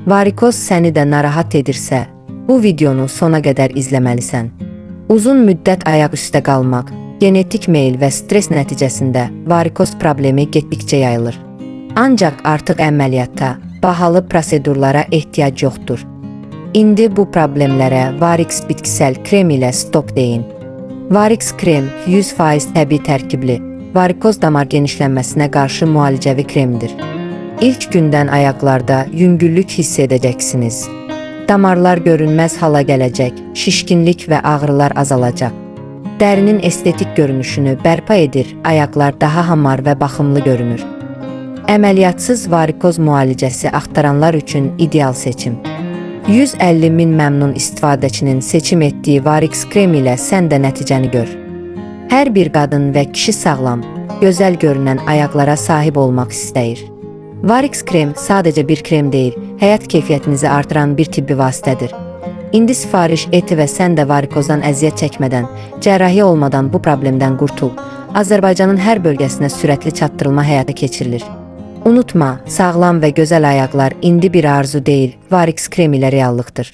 Varikoz səni də narahat edirsə, bu videonu sona qədər izləməlisən. Uzun müddət ayaq üstə qalmaq, genetik meyl və stres nəticəsində varikoz problemi getdikcə yayılır. Ancaq artıq əməliyyata, bahalı prosedurlara ehtiyac yoxdur. İndi bu problemlərə Varix bitkisel krem ilə stop deyin. Varix krem 100% təbii tərkibli, varikoz damar genişlənməsinə qarşı müalicəvi kremdir. İlk gündən ayaqlarda yüngüllük hiss edəcəksiniz. Damarlar görünməz hala gələcək, şişkinlik və ağrılar azalacaq. Dərinin estetik görünüşünü bərpa edir, ayaqlar daha hamar və baxımlı görünür. Əməliyyatsız varikoz müalicəsi axtaranlar üçün ideal seçim. 150 min məmnun istifadəçinin seçim etdiyi Varix krem ilə sən də nəticəni gör. Hər bir qadın və kişi sağlam, gözəl görünən ayaqlara sahib olmaq istəyir. Varix krem sadəcə bir krem deyil, həyat keyfiyyətinizi artıran bir tibbi vasitədir. İndi sifariş et və sən də varikozdan əziyyət çəkmədən, cərrahi olmadan bu problemdən qurtul. Azərbaycanın hər bölgəsinə sürətli çatdırılma həyata keçirilir. Unutma, sağlam və gözəl ayaqlar indi bir arzu deyil, Varix krem ilə reallıqdır.